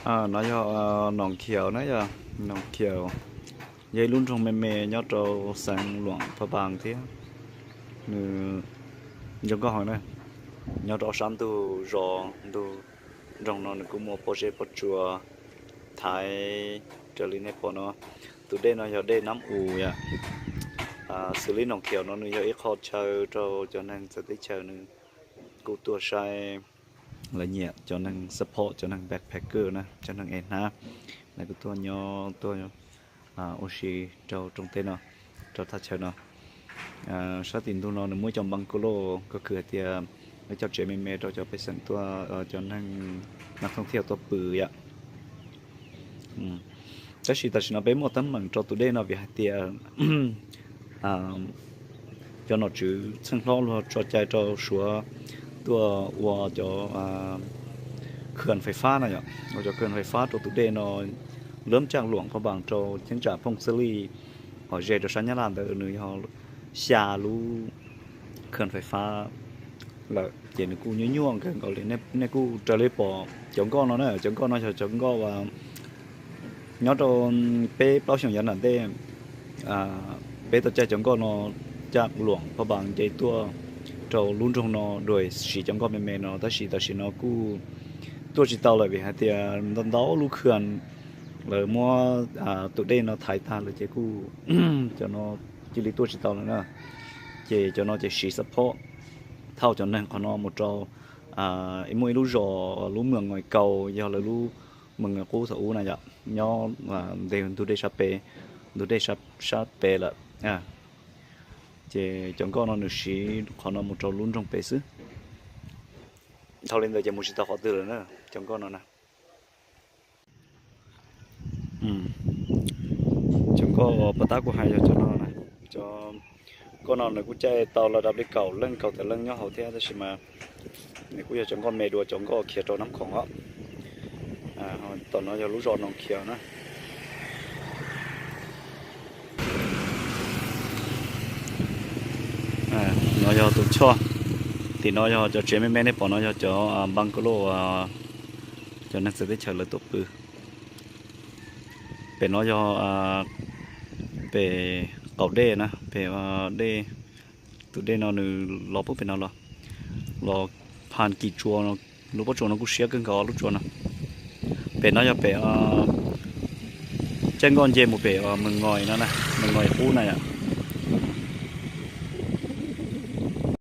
No yog Noom Khiaus na, yog Noom Khiaus, yog ib lub nroog me me nyob rau xeev Luam Pha Npas thiab. Nws zoo nkauj heev na, nyob rau sab ntug zos ntug nroog no nws kuj muaj pob zeb pob tsuas thaiv raws li nej pom no. Tus dej no yog dej Nab Us yom. Xws li Noom Khiaus no nws yog ib qho chaw rau cov neeg txawv teb chaws nws kuj tuaj saib, lawv nyiam cov neeg support, cov neeg backpacker na, cov neeg ev hnab, lawv kuj tuaj nyob tuaj ua si rau rooj teb no, rau thaj chaw no. Sab tim ntug no nws muaj ib co bungalow, koj khwv hais tias lawv cov tsev me me rau cov pej xeem tuaj, cov neeg nas thooj thiaj tuaj pw yom. Tab sis tam sim no peb muaj teeb meem rau tus dej no vim hais tias cov nom tswv txheej hlob luag tso cai rau Suav tuaj ua cov khwv fais fab na yom, ua cov khwv fais fab rau tus dej no, lub caj Luam Pha Npas rau cheeb tsam Phooj Xwb Lij, hom ze rau sab Nyab Laj ntawd nws yog xya lub khwv fais fab lawm ces nws kuj nyuaj nyuaj kawg nkaus li. Nej kuj raws li pom cov nkoj no na, cov nkoj no yog cov nkoj uas nyob rau peb plaub xyoos yav nram ntej, peb tau caij cov nkoj no, caj Luam Pha Npas nce tuaj rau lub nroog no dua siv cov nkoj me me no, tab sis tam sim no kuj tuaj tsis tau lawm vim hais tias ntau ntau lub khwv lawv muab tus dej no thaiv tag lawm ces kuj cov no cia li tuaj tsis tau lawm na. Ces cov no ces siv support thauj cov neeg qhov no mus rau, muaj ib lub zos lub Mws Ngais Kaus, yog lawv lub Mws Ngais Qub thaum ub na yom, nyob ntug dej sab pem, ntug dej sab pem lawm. Ces cov nkoj no nws siv qhov no mus rau lub nroog pem xwb. Dhau li ntawd ces mus tsis tau qhov twg lawm na, cov nkoj no na. Cov nkoj uas puag ta kuv hais yog cov no na. Cov nkoj no nws kuj caij tau los dab li kaum leej kaum tawm leej nyob hauv thiab, tab sis mas nws kuj yog cov nkoj me dua cov nkoj khiav rau Nab Khoom os. Tom no yog lub zos Noom Khiaus na. No yog tus choj, tim no yog cov tsev me me nej pom no yog cov bungalow, cov neeg txawv teb chaws lawv tuaj pw. Pem no yog pem qaum dej na, pem dej, tus dej no nws los pub pem no los, los phan kis tsua, lub pob tsuas no kuj siab kawg nkaus lub tsua no. Pem no yog pem caij nkoj nce mus pem Mws Ngais no, Mws Ngais Qub na yom.